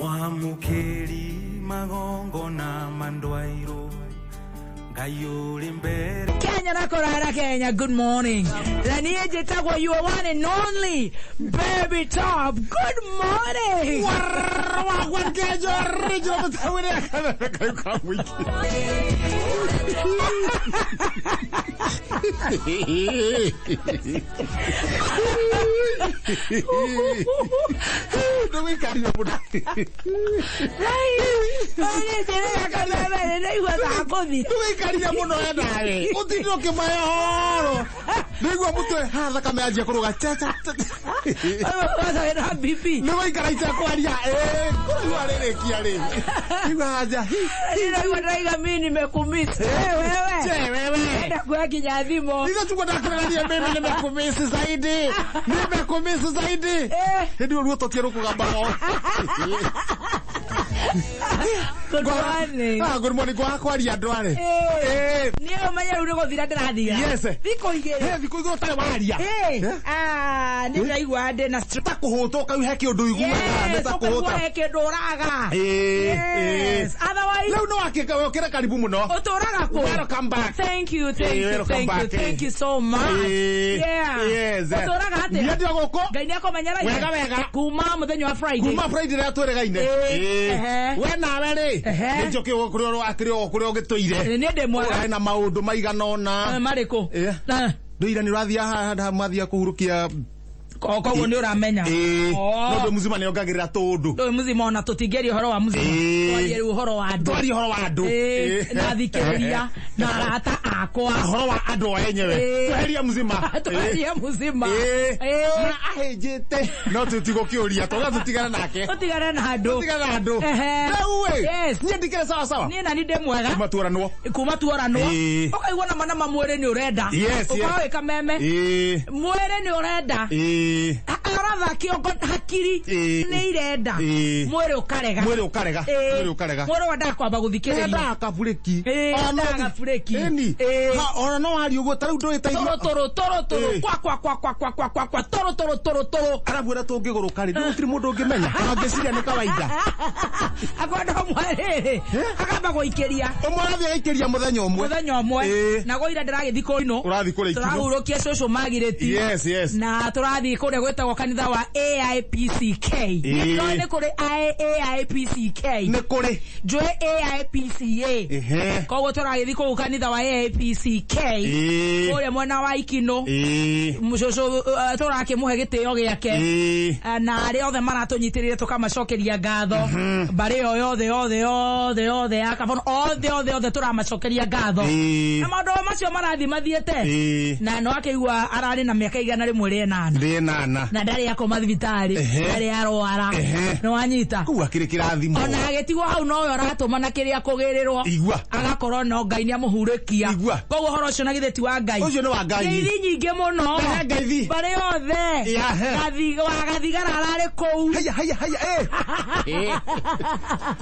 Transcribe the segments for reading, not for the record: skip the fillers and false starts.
Mwamukeri magongona mandwairo Ngai uri mbere. Kenya na Korara Kenya, good morning. Na niĩ njĩtagwo your one and only Baby Top. Good morning. Wagwan Kenya original mutawire akabebe kayu ka mwiki. Ndũgĩkarire mũno. Ndũgĩkarire mũno we nawe. Ũtindire ũkĩmaya horo. Ndaigua mũtwe haha thakame yanjia kũrũga chacha. Nĩ waikara itekwaria. Kũraigua rĩrĩkia rĩ. Igua hanja. Ndĩraigua mimi nimekumiss. Wewe. Che wewe. Enda kuoya kinya thimũ. Ithe tuko ndakwĩra mimi nimekumisi zaidi. Nimekumisi zaidi. Hĩndĩ ĩyo ruo tũtie rũkũgamba. Good morning. Ah, good morning. Kwa kwaria andũ arĩ. Niĩ ũmenye rĩu nĩ gũthira ndĩrathira. Yes. Thikũ igĩrĩ. He thikũ igĩrĩ ũtarĩ waria. Ah, nĩ ndĩraigua ndĩ na stress. Ta kũhũta ũkau he kĩũndũ ũiguaga nĩ ta kũhũta. He kĩndũ ũraga. Yes. Otherwise Rĩu nĩ wakĩka ũkĩra karibu mũno. Ũtũraga kũ? Welcome back. Thank you, thank you, Welcome thank you, back. thank you so much. Yeah. Yes. Ũtũraga atĩa? Niĩ ndĩ o gũkũ. Ngai nĩakũmenyeragia. Wega wega. Kuma mũthenya wa Friday. Kuma Friday rĩrĩa twĩrĩgaine. We nawe rĩ. Ehe. Nĩ njũkĩ kũrĩa akĩrĩ o kũrĩa ũgĩtũire. Niĩ ndĩ mwega. Ũrarĩ na maũndũ maigana ũna. Marĩkũ? Ndũira nĩ ũrathiĩ haha mathiĩ kũhurũkia. Koguo nĩ ũramenya. No ndũ mzima nĩ ongagĩrĩra tũndũ. Ndũ mzima ona tũtingĩaria ũhoro wa mzima. Twarie rĩu ũhoro wa andũ. Twarie ũhoro wa andũ. Na thikĩrĩria na arata akwa. Ũhoro wa andũ o enyewe. Tweherie mzima. Tweherie mzima. Na ahĩnjĩte. No tũtigũkĩũria tũga tũtigane nake. Tũtigane na andũ. Tũtigane na andũ. Rĩu ĩ. Niĩ ndikĩrĩ sawa sawa. Niĩ nani ndĩ mwega. Kuma tuoranwo. Kuma tuoranwo. Ũkaigua nama nama mwĩrĩ nĩ ũrenda. Yes. Ũkorwo wĩ kameme. Mwĩrĩ nĩ ũrenda. Aratha kĩongo hakiri nĩ irenda. Mwĩrĩ ũkarega. Mwĩrĩ ũkarega. Mwĩrĩ ũkarega. Mwĩrĩ wendaga kwamba gũthikĩrĩria. Wendaga kaburĩki. Wendaga kaburĩki. Ona no waria ũguo ta rĩu ndũgĩteithio. Tũrũ tũrũ tũrũ tũrũ kwa kwa kwa kwa kwa kwa kwa kwa tũrũ tũrũ tũrũ tũrũ. Arabu ũrĩa tũngĩgũrũka rĩ, gũtirĩ mũndũ ũngĩmenya. Angĩciria nĩ kawaida. Akwenda ũmwe rĩrĩ, akamba gũikĩria. Ũmwe arathiĩ agaikĩria mũthenya ũmwe. Mũthenya ũmwe. Na gũira ndĩragĩthiĩ kũinũ. Ũrathiĩ kũrĩa Ikinũ. Tũrahurũkia cũcũ Magirĩti. Yes, yes. Na tũrathiĩ kũrĩa gwĩtagwo kanitha wa AIPCK. Nĩ nĩ kũrĩ AIPCK. Nĩ kũrĩ. Njũĩ AIPCA. Koguo tũragĩthiĩ kũu kanitha wa AIPCK. Kũrĩa mwena wa Ikinũ. Cũcũ tũrakĩmũhe gĩtĩo gĩake. Na arĩa othe maratũnyitĩrĩire tũkamacokeria ngatho. Mbarĩ ĩyo yothe yothe yothe yothe ya Kabono othe othe othe tũramacokeria ngatho. Na maũndũ macio marathiĩ mathiĩte. Na no akĩigua ararĩ na mĩaka 108. Rĩnana. Na ndarĩ akoma thibitarĩ, ndarĩ arwara. Nĩ wanyita. Kũu akĩrĩ kĩrathimo. Ona agĩtigwo hau nowe ũratũma na kĩrĩa kũgĩrĩrwo. Igua. Agakorwo no Ngai nĩ amũhurũkia. Igua. Koguo ũhoro ũcio na githĩ ti wa Ngai. Ũcio nĩ wa Ngai. Ngeithi nyingĩ mũno. Ngeithi. Mbarĩ yothe. Wagathigara ararĩ kũu. Haya haya haya.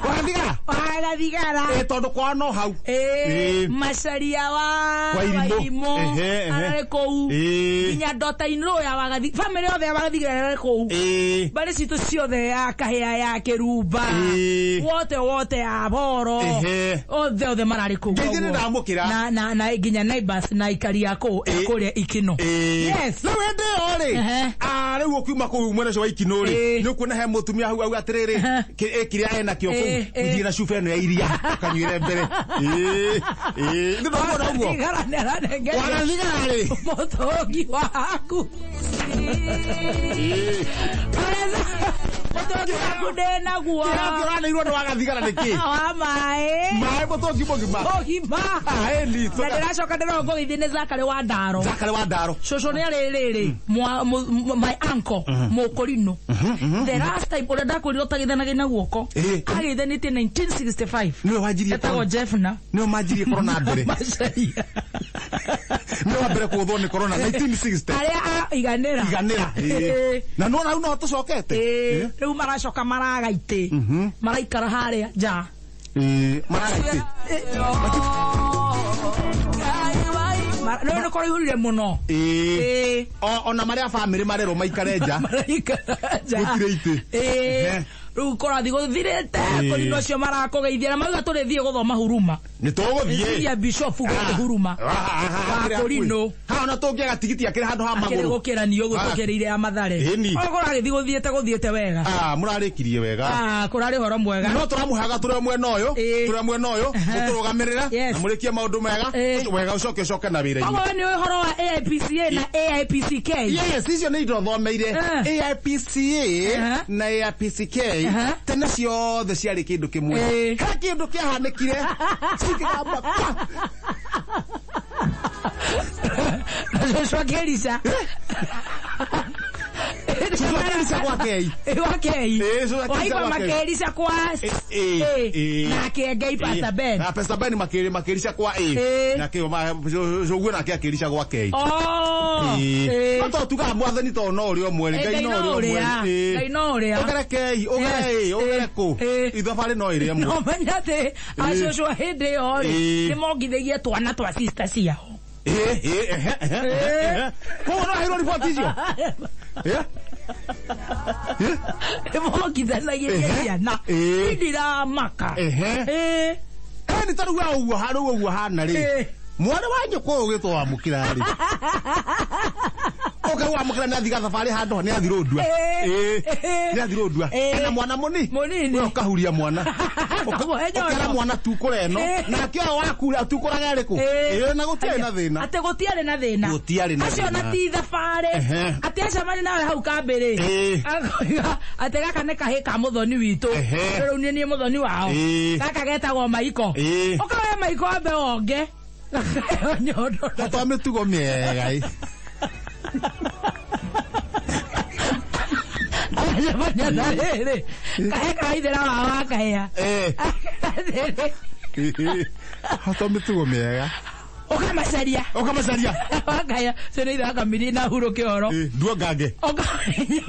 Wagathigara. Wagathigara. Tondũ kwao no hau. Macaria wa Wairimũ. Ararĩ kũu. Nginya daughter-in-law ya Wagathigara. Family yothe ya Wagathigara ararĩ kũu. Mbarĩ citũ ciothe ya Kahĩa ya Kĩrumba. Wote wote ya Boro. Othe othe mararĩ kũu. Ngeithi nĩ ndamũkĩra. Na nginya neighbors na aikari a kũu kũrĩa Ikinũ. Yes. Rĩu hĩndĩ ĩyo rĩ. Rĩu ũkiuma kũu mwena ũcio wa Ikinũ rĩ. Nĩ ũkuona he mũtumia hau auga atĩrĩrĩ. Kĩrĩa ena kĩo kũu. Ũthiĩ na cuba ĩno ya iria. Ũkanyuĩre mbere. Nĩ ndũkuona ũguo. Wagathigara rĩ. Mũtũngi waku. Mũtũngi waku ndĩnaguo. Kĩrĩa ũraneirwo nĩ wagathigara nĩkĩ? Wa maĩ. Maĩ mũtũngi mũgima. Mũgima. Na ndĩracoka ndĩrona ngũgĩthiĩ nĩ Zakary wa Ndaro. Zakary wa Ndaro. Cũcũ nĩ arĩ rĩrĩ. My uncle Mũkũrinũ. The last time ũrĩa ndakwĩrire ũtagĩthanagia na guoko. Agĩthanĩtie 1965. Nĩwe wanjirie. Etagwo Jeffna. Nĩwe manjirie corona mbere. Macaria. Nĩwe wa mbere kũgũthwo nĩ corona 1960. Arĩa a iganĩra. Iganĩra. Na nĩwona rĩu no tũcokete. Rĩu maracoka maraga itĩ. Maraikara harĩa nja. Maraga itĩ. Rĩu nĩ kũraihũrire mũno. Ona marĩa bamĩrĩ marerwo maikare nja. Maraikara nja. Gũtirĩ itĩ. Rĩu kũrathiĩ gũthirĩte kũrĩ ũcio marakũgeithia na mauga tũrĩthiĩ gũthoma huruma. Nĩ tũgũthiĩ. Cia bishofu gũkũ huruma. Wa kũrinũ. Ha ona tũngĩaga tigiti akĩrĩ handũ ha Akĩrĩ magũrũ. gũkĩranio ũguo tũkĩrĩire ya Mathare. Ĩni. O kũragĩthiĩ gũthiĩte gũthiĩte wega. Mũrarĩkirie wega. Kũrarĩ ũhoro mwega. No tũramũhaga tũrĩ o mwena ũyũ, tũrĩ o mwena ũyũ, mũtũrũgamĩrĩra na mũrĩkie maũndũ mega, wega ũcoke ũcoke na wĩra-inĩ. Koguo we nĩ ũhoro wa AIPCA na AIPCK. Yes, icio nĩ indo thomeire. AIPCA na AIPCK tene ciothe ciarĩ kĩndũ kĩmwe. He kĩndũ kĩahanĩkire cikĩgamba pa. Cũcũ akĩrica. Cũcũ akĩrica gwa Kei. Gwa Kei. Cũcũ akĩrica Waigua gwa Kei. makĩrica kwa A. Na Kĩengei Pastor Ben. Na Pastor Ben makĩrica kwa A. Na cũguo nake akĩrica gwa Kei. No to tugaga mwathani to no ũrĩa ũmwe rĩ, Ngai no ũrĩa ũmwe rĩ. Ngai no ũrĩa. Ũgere Kei, ũgere A, ũgere kũ. Ithabarĩ no ĩrĩa ĩmwe. No menya atĩ acũcũ a hĩndĩ ĩyo rĩ, nĩ mongithagia twana twa sister ciao. Koguo no aheirwo riboti icio? Nĩ mongithanagia ciana. Ndiramaka. Nĩ ta rĩu ũguo rĩu ũguo hana rĩ. Mwana wa nyũkwa ũyũ ũgĩtwo Wamũkĩra rĩ. Ũka Wamũkĩra nĩ athiga thabarĩ handũ nĩ athi rũndua. Nĩ athi rũndua. Ena mwana mũnini. We ũkahuria mwana. Ũkera mwana tukũra ĩno. Nake ũyũ waku atukũraga ĩrĩkũ? Na gũtiarĩ na thĩna. Atĩ gũtiarĩ na thĩna. Gũtiarĩ na Acio thĩna. ona ti thabarĩ. Atĩ acemania nawe hau kambĩ-rĩ. Akoiga atĩ gaka nĩ kahĩ ka mũthoni witũ. Rĩu niĩ niĩ mũthoni wao. Gaka getagwo Maiko. Ũka we Maiko ambe wonge. Nyondo. Twa mĩtugo mĩega. Acemania na rĩrĩ. Kahe ka ithera wao akahĩa. Twa mĩtugo mĩega. Ũkamacaria. Ũkamacaria. Wakahĩa. Ũcio nĩ ithe wa Kamiri na Huro Kĩoro. Nduongange. Ũkamenya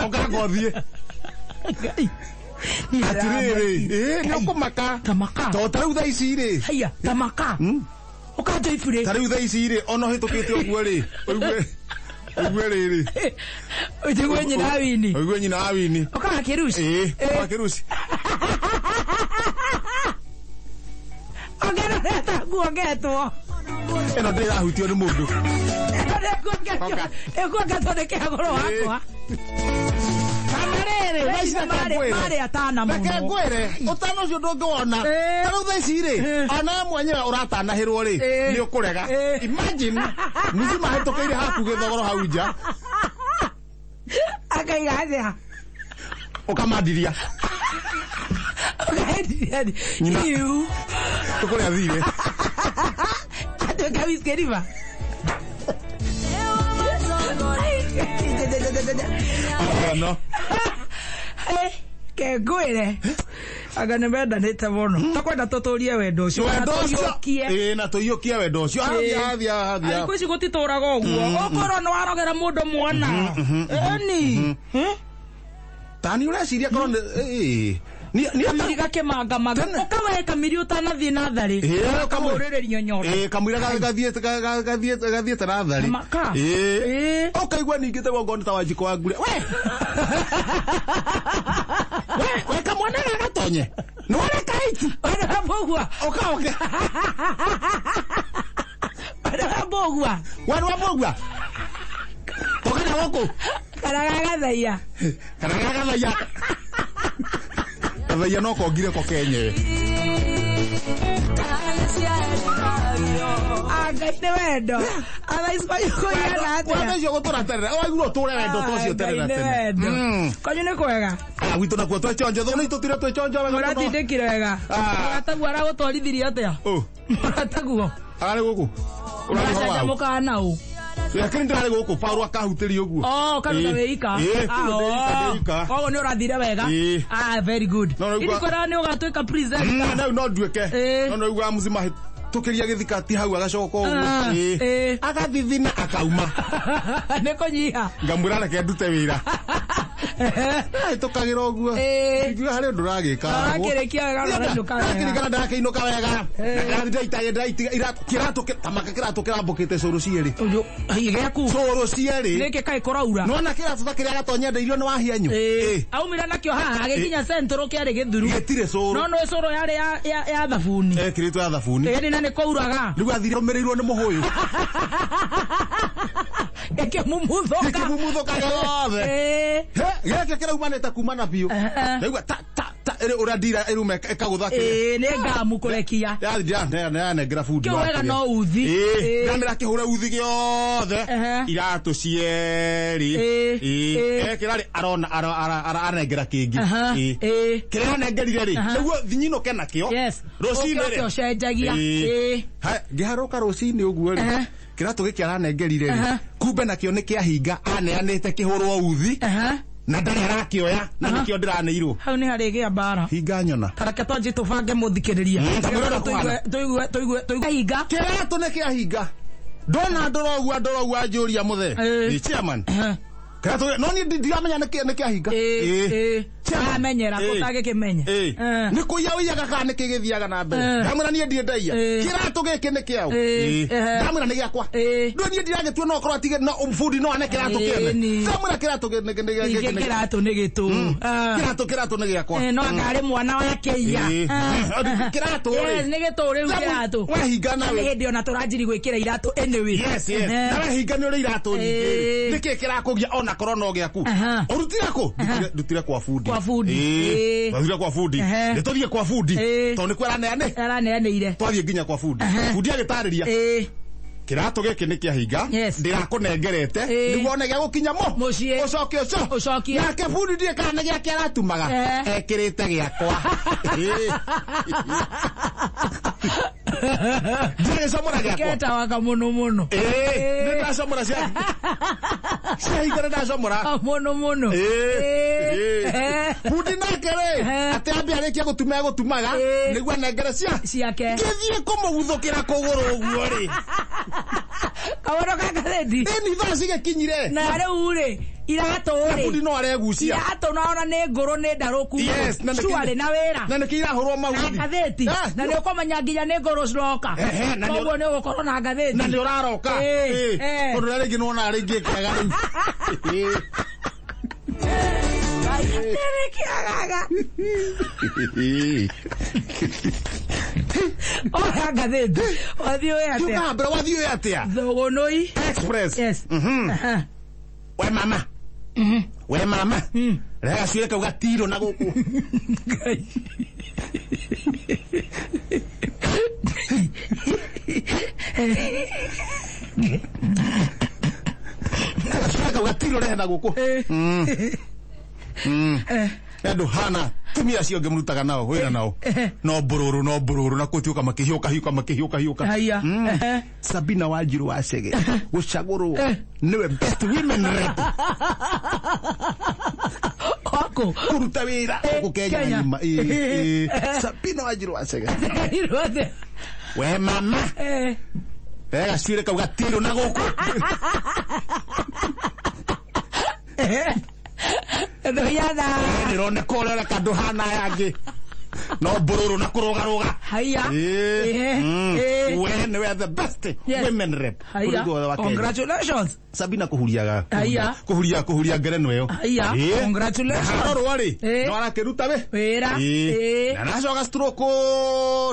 Ũkangothiĩ. Atĩrĩrĩ, nĩ ũkũmaka. Tamaka. To ta rĩu thaa ici rĩ. Haiya, tamaka. Ũkanja iburi. Ta rĩu thaa ici rĩ, ona ũhĩtũkĩte ũguo rĩ, ũigue rĩrĩ. Ũigue nyina wini. Ũigue nyina wa wini. Ũkaga kĩruci. Ũkaga kĩruci. Ongerera nguongetwo. Ĩno ndĩrahutio nĩ mũndũ. Ĩno ndĩkuongetwo nĩ kĩhagũrũ wakwa. Marĩ atana mũno. Reke ngwĩre, ũtana ũcio ndũngĩwona. Ta rĩu thaa ici rĩ, ona mwenyewe ũratanahĩrwo rĩ, nĩ ũkũrega. Imagine, mzima ahĩtũkĩire haku gĩthogoro hau nja. Akaiga atĩa? Ũkamandiria. Ũkaendiria. Iu. Tũkũrĩa athire. Atuĩka Whiskey River. No. Kengwĩre anga nĩ mendanĩte mũno tũkwenda tũtũrie wendo ũcio Wendo ũcio. Na tũiyũkie wendo ũcio. Hathia, hathia. Thikũ ici gũtitũraga ũguo. Ũkorwo nĩ warogera mũndũ mwana. Ĩni. Tani ũreciria korwo nĩ Kamiri gakĩmangamanga. Ũkawe kamiri ũtanathiĩ natharĩ. Ũkamũrĩrĩria nyondo. Kamũira gathiĩte natharĩ. Maka. Ũkaigua ningĩ ta gongona ta Wanjikũ wa Ngure. We! We kamwana gagatonye. Nĩ wareka iti. We nĩwe Mbũgua. Ũkaoke. We nĩwe Mbũgua. We nĩwe Mbũgua. Tũkana gũkũ. Kana gagathaiya. Kana gagathaiya. Gathaiya no kongire ko kenyewe. Ngai nĩ wendo. Atha ici kwanyu kũigana atĩa? Wendo ũcio gũtũra tene. Waigua ũtũre wendo ta ũcio tene na Ngai nĩ tene. wendo. Kwanyu nĩ kwega? Gwitũ nakuo twĩ chonjo. Thũ nĩ itũtire twĩ chonjo wega mũno. Mũratindĩkire wega. Mũrataguo aragũtwarithirie atĩa? Mũrataguo. Ararĩ gũkũ. Mũracanjamũkaga na ũ? Lakini ndĩrarĩ gũkũ Paul akahutĩria ũguo. Karuta wĩ ika. Koguo nĩ ũrathire wega. Very good. Irikwĩra nĩ ũgatuĩka presenter. No no nduĩke. No no uga mzima tũkĩria gĩthikati hau agacoka ũguo. Agathithina akauma. Nĩ kũnyiha. Ngamwĩra reke ndute wĩra. Ndahĩtũkagĩra ũguo. Ĩĩ. Ingiuga harĩ ũndũ ũragĩka. Ũrakĩrĩkia wega na ũrainũka wega. Ndakĩrĩkana ndakĩinũka wega. Ndaitharia iratũ tamaka kĩratũ kĩrambũkĩte cũrũ cierĩ. Ũyũ, gĩaku. Cũrũ cierĩ. Nĩkĩ kaĩ kũraura? Nona kĩratũ ta kĩrĩa gatonya ndeirio nĩ wahianyũ. Ĩĩ. Aumire nakĩo haha agĩkinya Central kĩarĩ gĩthuru. Gĩtirĩ cũrũ. No nĩ cũrũ yarĩ ya thabuni. Ekĩrĩtwo ya thabuni. Ĩni na nĩ kũuraga. Rĩu athire ũmĩrĩirwo nĩ mũhũyũ. Gĩkĩmumuthoka. Gĩkĩmumuthoka gĩothe. Ĩĩ. He, gĩkĩ kĩraumanĩte kuma na biũ. Ndaigua ta ta ta ĩrĩ ũrĩa ndira ĩruma ĩkagũtha kĩrĩa. Ĩĩ, nĩ ngamu kũrekia. Yanengera bundi Kĩu wa wega kĩrĩa. no uthi. Ĩĩ, Ĩĩ. ndamĩra kĩhũre uthi gĩothe. Ehe. Iratũ cierĩ. Ĩĩ, Ĩĩ. ĩĩ. Ekĩra rĩ arona aranengera kĩngĩ. Aha, Ĩĩ. ĩĩ. Kĩrĩa anengerire rĩ, Aha. nĩguo thinyinũke nakĩo. Yes. Rũcinĩ Ũkĩoke rĩ. ũcenjagia. Ĩĩ. Ĩĩ. Haya, ngĩharũka rũcinĩ ũguo rĩ. Aha. Kĩratũ gĩkĩ aranengerire rĩ. Aha. Kumbe nakĩo nĩ kĩahinga aneanĩte kĩhũrwo uthi. Aha. Na ndarĩ arakĩoya na Aha. nĩkĩo ndĩraneirwo. Hau nĩ harĩgĩa mbara. Hinga nyona. Tareke twanjie tũbange mũthikĩrĩria. Ta mwĩrore kũhana. Tũigue hinga. Kĩratũ nĩ kĩahinga. Ndona ndora ũguo ndora ũguo anjũria mũthee. Ĩĩ. Ĩ, chairman. Kĩratũ no niĩ ndiramenya nĩ kĩahinga. Ĩĩ, ĩĩ. Chairman. Amenyera Ĩĩ. kũtangĩkĩmenya. Ĩĩ. Eh. Nĩ kũiya ũiyaga kana nĩ kĩ gĩthiaga na mbere. Eh. Ndamwĩra niĩ ndirĩ ndaiya. Ĩĩ. Kĩratũ gĩkĩ nĩ kĩaũ. Ĩĩ. Ĩĩ. Ehe. Ndamwĩra nĩ gĩakwa. Ĩĩ. Ndũĩ niĩ ndiragĩtua no okorwo atige no bundi no ane kĩratũ Ĩĩ, kĩene. ni. Ndamwĩra kĩratũ Ningĩ kĩratũ nĩ gĩtũ. Ah. kĩratũ nĩ gĩakwa. Eh, no anga arĩ mwana wa kĩiya. Ĩĩ. Ah. Kĩratũ rĩ. Yes, nĩ gĩtũ rĩu kĩratũ. Wahinga Na nĩ nawe. hĩndĩ ona tũranjiri gwĩkĩra iratũ anyway. Yes, yes. Ehe. Na wehinga nĩ ũrĩ iratũ nyingĩ. Ĩĩ. Nĩkĩ kĩrakũgia ona korwo no gĩaku? Aha. Ũrutire kũ? Ndutire kwa bundi. Kwa bundi. Ĩĩ. Ĩĩ. Twathiire kwa bundi. Ehe. Nĩ tũthiĩ kwa bundi. Ĩĩ. Tondũ nĩkuo araneane. Araneanĩire. Twathiĩ nginya kwa bundi. Aha. Bundi agĩtarĩria. Ĩĩ. Kĩratũ gĩkĩ nĩ kĩahinga. Yes. Ndĩrakũnengerete. Ĩĩ. Nĩguo one gĩa gũkinya mo. Mũciĩ. Ũcoke ũco. Ũcokie. Nake bundi ndiĩ kana nĩ gĩake aratumaga. Ehe. Ekĩrĩte gĩakwa. Ĩĩ. Ndiagĩcomora gĩakwa. Ketawa kamuno muno. Ĩĩ, nĩ ndacomora cia ciahinga nĩ ndacomora. Kamuno muno. Ĩĩ, Eh. ĩĩ. Bundi nake rĩ Eh. atĩ ambe arĩkia gũtuma egũtumaga Ĩĩ. nĩguo anengere cia Ciake. ngĩthiĩ kũmũguthũkĩra kũgũrũ ũguo rĩ Kawono ka gatheti. ĩni thaa cigĩkinyire Na rĩu rĩ iratũ bundi rĩ. no aregucia Iratũ naona nĩ ngũrũ nĩ ndarũku. Yes, na nĩkĩ- Cuarĩ na wĩra. na nĩkĩ irahũrwo Na mauthi ngathĩti. Ah, Na nĩ ũkũmenya nginya nĩ ngũrũ ciroka. Ehe, na nĩ- Koguo nĩ ũgũkorwo na ngathĩti. na nĩ ũraroka Ĩĩ, Ĩĩ, eh. tondũ rĩa rĩngĩ nĩwona rĩngĩ ĩkĩaga rĩu Ĩĩ. Nĩkĩagaga. Ĩĩ. Oya ngathĩti. Wathiĩ ũĩ atĩa? Kiuga mbere wathiĩ ũĩ atĩa Thũgũnũi. Express Yes. Mhm. Aha. we mama we mama rehe gacuĩrĩ kau gatirũ na gũkũ Ngai. Gacuĩrĩ kau gatirũ rehe na gũkũ andũ hana tumia acio angĩ mũrutaga nao wĩra nao no mbũrũrũ no mbũrũrũ na kũtiũka makĩhiũka hiũka makĩhiũka hiũka Haiya. Ehe. Sabina Wanjiru wa Chege gũcagũrwo nĩwe best women rep Wako. kũruta wĩra gũkũ Kenya Kenya. ng'ima. Ĩĩ, ĩĩ. Sabina Wanjiru wa Chege Irwo atĩa? we mama Eh. rehe gacuĩrĩ kau gatirũ na gũkũ Ndũiatha. ndĩroneka ũrĩa ũreka ndũhana aya angĩ no mbũrũrũ na kũrũgarũga Haiya. Ĩĩ. Ĩĩ. Mm. Ĩĩ. We nĩwe the best Yes. women rep Haiya. bũrũri wothe wa Kenya. Congratulations. Sabina kũhuriaga Haiya. kũhuria kũhuria ngerenwa ĩyo Haiya. Ĩĩ. Congratulations. Harorwo rĩ Ĩĩ. no arakĩruta wĩ Wĩra. Ĩĩ. Ĩĩ. Na aracoka stroke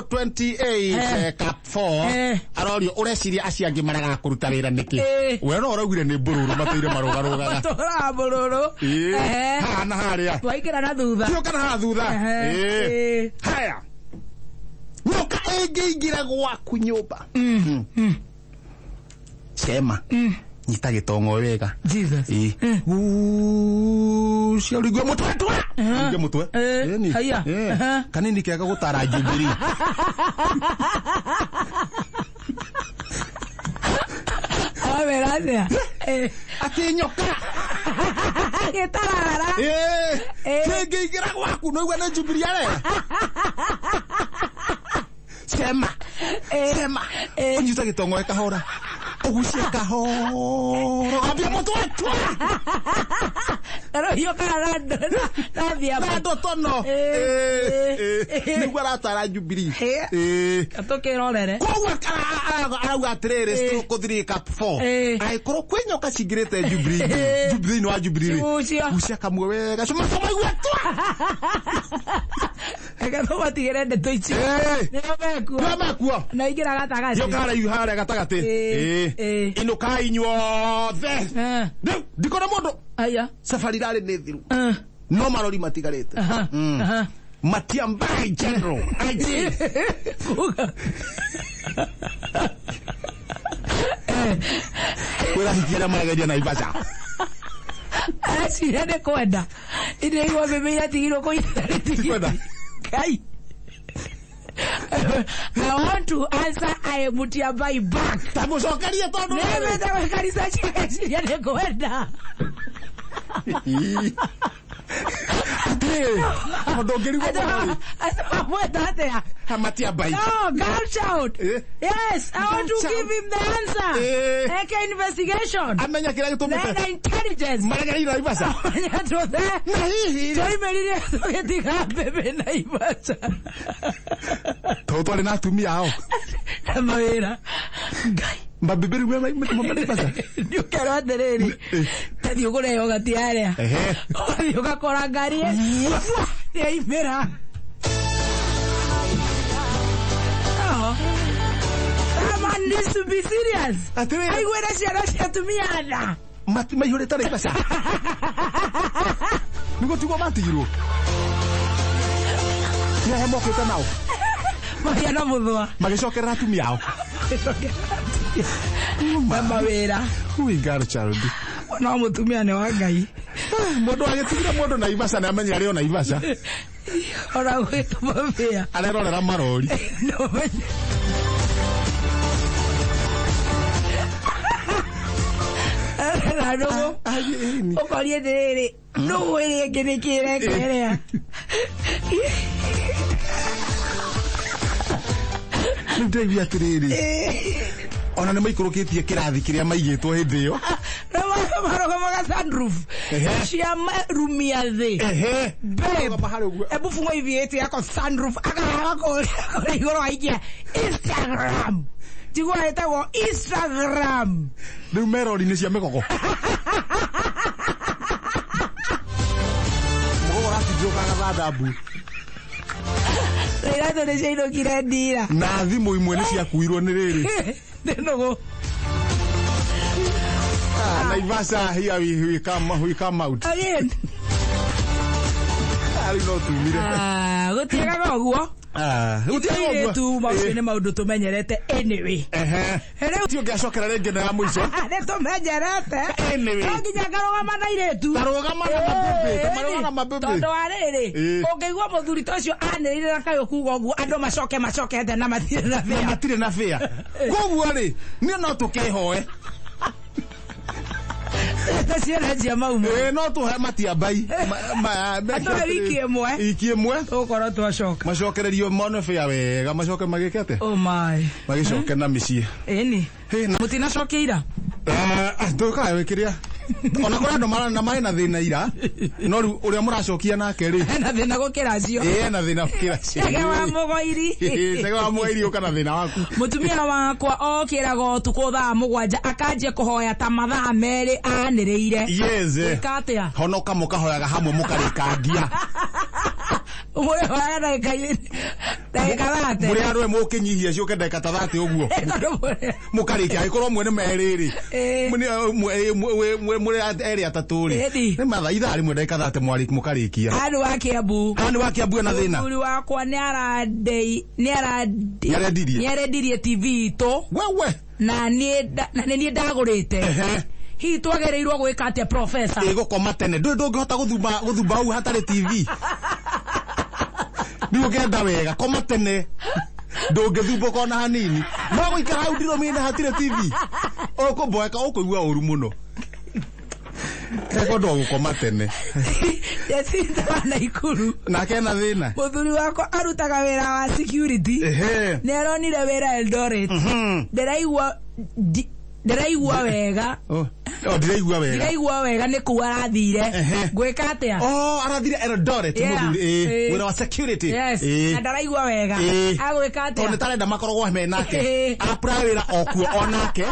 28 Eh. cap 4 Eh. arorio ũreciria acio angĩ maragaga kũruta wĩra nĩkĩ Ĩĩ. we no ũraugire nĩ mbũrũrũ matũire marũgarũgaga Tũraga mbũrũrũ. Ĩĩ. Ehe. Haha na harĩa Twaingĩra na thutha. Tioka na haha thutha Ehe. Ĩĩ. Ĩĩ. Haya nyoka ĩngĩingĩra gwaku nyũmba cema nyita gĩtongo wega Jesus. Ĩĩ. Gucia ũringue mũtwe twa ũringe mũtwe Ĩĩ. Ĩni. Haiya. Ĩĩ. Aha. Kanini kega gũtara Jubilee Awera atĩa? Ĩĩ. atĩ nyoka Gĩtarara. Ĩĩ. Ĩĩ. kĩngĩingĩra gwaku nĩũigua nĩ Jubilee arera cema Ĩĩ. cema Ĩĩ. ũnyita gĩtongo kahora ũgucie kahora ambia mũtwe twa Rũhiũ kana na thiaba. Na ndotono. Nĩguo aratara Jubilee. Tũkĩrorere. Koguo arauga atĩrĩrĩ, stroke 3 cup 4. Angĩkorwo kwĩ nyoka cingĩrĩte Jubilee, thĩinĩ wa Jubilee rĩ, gucia kamwe wega, cuma tũmaigua twa. Reke tũmatigĩre ndeto icio. Nĩo mekuo. Nĩo mekuo. Na ingĩra gatagatĩ. Nyoka haraihu harĩa gatagatĩ. Inũkai inyuothe. Rĩu ndikona mũndũ. Aya. Safari rarĩ nĩ thiru. No marori matigarĩte. Matiambai General. IG. Kuga. Kwĩra hiki arĩa maregeria Naivasha. Areciria nĩ kwenda. Iraigua mbembe iratigirwo kũitarĩ. Kwenda. Kai. I want to answer I am Mutiambai back. Ta mũcokerie tondũ. Nĩwenda gwĩka research areciria nĩ kwenda. Atĩrĩrĩ, tondũ ũngĩrigwo mũno-rĩ. Mwenda atĩa? Matiambai. No, girl child. Yes, I want to give him the answer. Eke investigation. Amenya kĩrĩa gĩtũmĩte. Nena intelligence. Maregereire Naivasha. Amenya tũthe. Na hihi. Tũimĩrire tũgĩtiga mbembe Naivasha. Tondũ twarĩ na atumia ao. Na mawĩra. Ngai. Mambembe rĩu mauma Naivasha. Nĩ ũkerwo atĩrĩrĩ. Tathiĩ ũgũre yogati harĩa. Ũgathiĩ ũgakora ngari nĩyaimĩra. That man needs to be serious. Atĩrĩrĩ. Aiguĩre ciana cia atumia tha. Maihũrĩte Naivasha. Nĩguo tiguo matigirwo. Nĩ arĩa mokĩte nao. Mahiana mũthũa. Magĩcokerera atumia ao. Na mawĩra. Ui, girl child. No mũtumia nĩ wa Ngai. Mũndũ agĩtigire mũndũ Naivasha nĩ amenye arĩ o Naivasha. Ona gwĩtũma mbĩa. Arerorera marori. No menye. Na nũgũ. Ũkorie atĩrĩrĩ, nũgũ ĩrĩa ĩngĩ nĩkĩ ĩreka ĩrĩa. Rĩu ndĩraigua atĩrĩrĩ, ona nĩ maikũrũkĩtie kĩrathi kĩrĩa maigĩtwo hĩndĩ ĩyo. Marũgamaga sunroof cia rumia thĩ. Babe, ebu fungua hivi yako sunroof akahawa kũrĩa igũrũ aikia Instagram. Tiguo ĩtagwo Instagram. Rĩu merori-inĩ cia mĩgogo. Mũgogo ũratinjũkaga thandambu. Iratũ nĩ ciainũkire ndira. Na thimũ imwe nĩ ciakuirwo nĩ rĩrĩ. Nĩ nũgũ. Naivasha, here we come out. Again. Rĩu no tumire. Gũtiagaga ũguo. Gũtiagaga ũguo. Tu macio nĩ maũndũ tũmenyerete anyway. Rĩu ti ũngĩacokera rĩngĩ na ya mũico. Nĩ tũmenyerete. Anyway. No nginya ngarũgama na airĩtu. Tarũgama na mabebe, tarũgama na mabebe. Tondũ wa rĩrĩ, ũngĩigua mũthuri ta ũcio anĩrĩire na kayũ kuga ũguo, andũ macoke macokete na matirĩ na bĩa. Na matirĩ na bĩa. Koguo rĩ, niĩ no tũkehoe. Ciana cia maumo. No tũhe Matiambai. Atũhe wiki ĩmwe. Wiki ĩmwe. Tũgũkorwo twacoka. Macokererio mone bĩa wega, macoke magĩke atĩa? Oh my. Magĩcoke na mĩciĩ. Ĩni. Mũtinacokia ira? Ndũkae kĩrĩa. Ona kũrĩ andũ na marĩ na thĩna ira, no rĩu ũrĩa mũracokia nake rĩ. Ena thĩna gũkĩra acio. Ena thĩna gũkĩra acio. Chege wa mũgoiri. Chege wa mũgoiri ũka na thĩna waku. Mũtumia wakwa okĩraga ũtukũ thaa 7 akanjia kũhoya ta mathaa 2 anĩrĩire. Yes. Gwĩka atĩa? Honoka mũkahoyaga hamwe mũkarĩkangia. Mũrĩhoyaga ndagĩka 30. Mũrĩ arũme mũkĩnyihia ciũke ndagĩka ta 30 ũguo. Mũkarĩkia angĩkorwo mwene merĩ rĩ. Mũrĩ erĩ atatũ rĩ. Nĩ mathaa ithaa rĩmwe ndagĩka 30 mwarĩ mũkarĩkia. Anĩ wa Kiambu. Anĩ wa Kiambu ena thĩna. Mũthuri wakwa nĩarendirie TV itũ. Wewe. Na nĩ niĩ ndagũrĩte. Hihi twagĩrĩirwo gwĩka atĩa professor? Ĩgũkoma tene. Ndũĩ ndũngĩhota gũthumba hau hatarĩ TV. Nĩ ũngĩenda wega koma tene. Ndũngĩthumbũka ona hanini. No gũikara hau ndirũmĩine hatirĩ TV. Ũkũmboeka ũkũigua ũru mũno. Eko ndo gũkoma tene. Jacinta wa Naikuru. Nake ena thĩna. Mũthuri wakwa arutaga wĩra wa security. Nĩ aronire wĩra Eldoret. Ndĩraigua wega. O, ndiraigua wega. Ndiraigua wega nĩ kuu arathire. Ngwĩka atĩa? Oh, arathire Eldoret. Mũthuri, Ĩĩ. wĩra wa security. Yes. Na ndaraigua wega. Agwĩka Tondũ atĩa? nĩ tarenda makoragwo me nake. Ĩĩ. Apply wĩra o kuo onake.